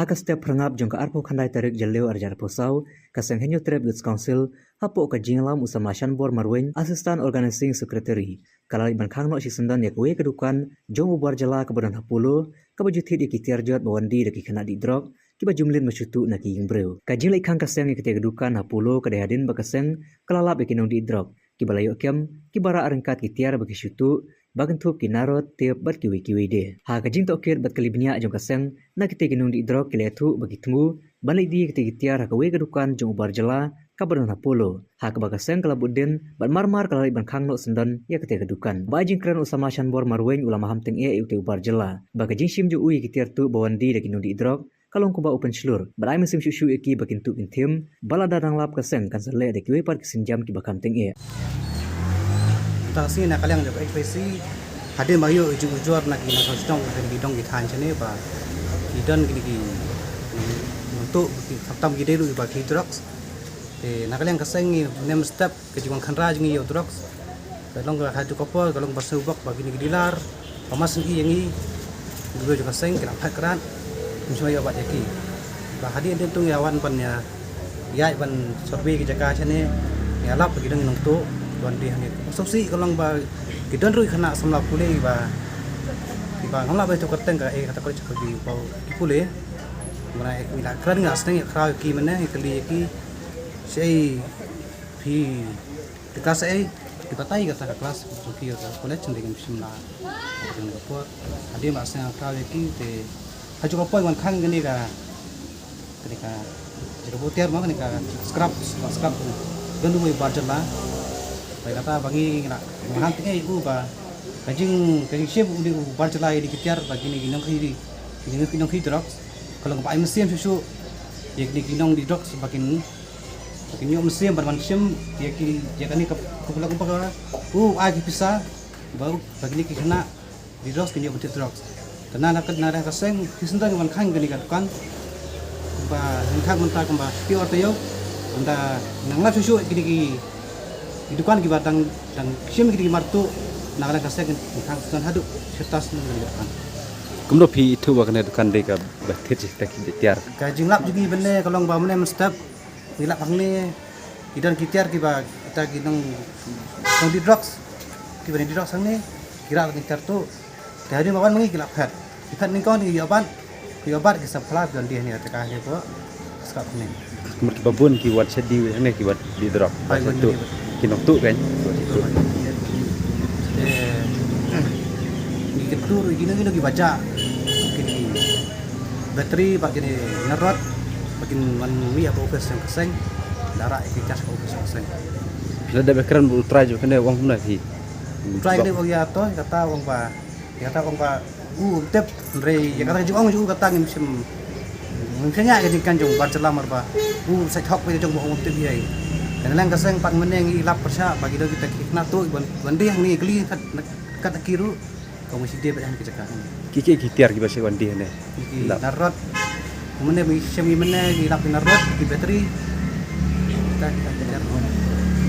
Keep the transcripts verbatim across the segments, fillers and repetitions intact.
Ha ka step phyrngap jong ka arphew khyndai tarik Jylliew arhajar arphew saw, ka seng Hynñiewtrep Youth Council, hapoh ka jingïalam u Samla Shanbor Marwein, Assistant Organizing Secretary, ka la leit ban khang noh shisyndon ïa kawei ka dukan jong u bar jylla kaba don ha Polo, kaba ju thied ïa ki tiar jot ba wan die da ki khynnah dih drok, kiba ju mlien ba shu tuh na ki ïing briew. Ka jingleit khang ka seng ïa katei ka dukan ha Polo ka dei hadien ba ka seng ka la lap ïa ki nongdih drok kiba la ïoh kem, kiba rah ryngkat ki tiar ba ki shu tuh, ba kynthup ki narot, tep bad kiwei kiwei de. Ha ka jingtohkit bad ka leit bniah jong ka seng na kitei ki nongdih drok, ki la ïathuh ba ki thmu ban leit die ïa kitei ki tiar ha kawei ka dukan jong u bar jylla kaba don ha Polo, ha kaba ka seng ka la bud dien bad mar mar ka la leit ban khang noh syndon ïa katei ka dukan. Ba ai jingkren u Samla Shanbor Marwein u la maham tyngeh ïa utei u bar jylla ba ka jingshim jong u ïa ki tiar tuh ba wan die da ki nongdih drok ka long kumba u pynshlur bad ai mynsiem shuh shuh ïa ki ba kin tuh kin thiem, bad lada dang lap ka seng kan sa leh da kiwei pat ki sienjam kiba kham tyngeh. Mynta ka sngi na ka liang jong ka H Y C, hadien ba ïoh jingujor na ki nongshong shnong, na ki dong ki thaiñ shane ba ki don kine ki nongtuh, ki khamtam ki dei ruh ba ki drugs. Te na ka liang ka seng ngi mynne mynstep ka jingwan khynra jong ngi ïa u drugs ka long ka, haduh ka por ka long ba sngewbok ba kine ki dealer ba mar shen ïa ngi, ki briew jong ka seng ki la phet krad, kim shym ïoh bat ïa ki. Ba hadien dien to ngi ïa wan ban ïa ïaid ban survey ki jaka shane, ngi ïa lap ba ki don ki nongtuh ban die hangne. Sngewsih ka long ba ki don ruh ki khynnah samla pule ba, kiba ngam lah ban ïathuh kyrteng ka, eh, kata ka, ki pule. Mynta ngi la kren, ngi la sdang ïa khraw ïa ki mynne, ngi kylli ïa ki, shaei phi, phi klas shaei? Ki batai kata ka klas jong phi, ka college, hynrei ngim shym la ïoh ka por. Hadien ba sdang khraw ïa ki te, haduh ka por wan khang kane ka, kane ka, jaka butiar mo, kane ka scrap, scrap, don uwei u bar jylla. Ba kata ba ngi la maham tyngeh ïa u ba ka jing, ka jingshim u dei u bar jylla ïa kine ki tiar ba kine ki nongkhaïi, kine ki nongkhaïi drugs, ka long kaba ai mynsiem shuh shuh ïa kine ki nongdih drugs ba kin, ba kin ïoh mynsiem ban wan shim ïa ki, ïa kane ka, ka pula kumba ka u ai ki pisa ba, ba kine ki khynnah dih drugs kin ïoh ban thied drugs. Te na, na ka, na ka seng ki sngewdon ban khang kane ka dukan. Ba ngin khang mynta kumba phi ong taïew, mynta nang lap shuh shuh kine ki, ki dukan kiba dang, dang shim kine ki mar tuh, na ka seng ngin khang sngewdon haduh shirta sngewdon kane ka dukan. Kumno phi ithuh ba kane ka dukan dei kaba thied shitai ki tiar? Ka jinglap jong ngi mynne ka long ba mynne mynstep ngi lap hangne ki don ki tiar kiba, kita ki nong, nongdih drugs, kiba dih drugs hangne ki rah ki tiar tuh. Te hadien ba wan ma ngi ki la phet, ki phet nyngkong, ki ïoh bat, ki ïoh bat ki sa phla ki wan die hangne, te ka hangne ko, scrap hangne. Kumno kiba bun ki wan sha die hangne kiba dih drugs? Hooid, ba sha wan tuh die. Ki nongtuh kan? Te ngi kyntu ruh ïa kino kino kiba jah kine ki battery bad kine narot ba kin wan mih ha office jong ka seng, da rah ïa ki charge ha office jong ka seng. Phi la dep kren bad u trai jong kane, u ong kumno phi? U trai kane u ong ïa to, kata u ong ba, ïa kata u ong ba u ym tip, hynrei ïa kata ka jingong jong u kata ngim shym, ngim shym ñiah ka jingkren jong u bar jylla namar ba u sa thok ba ïa jong ba u ym tip ïa. Te na liang ka seng pat mynne ngi lap pyrshah ba ki don kita ki khynnah tuh ban, ban die hangne, kylli kat, kat ki ruh. Ka mut shi die bad han ki jaka. Ki, ki, ki tiar kiba shait wan die hangne? Ki, ki narot. Mynne ba ngi shem ngi mynne ngi lap ki narot, ki battery. Kita, kita ki tiar.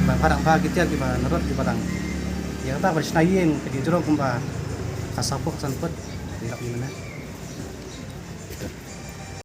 Ba pharang ba ki tiar kiba narot kiba dang, ïa kata ba shna ïing ka jingjrong kumba ka saw phew san phut ngi lap ngi mynne.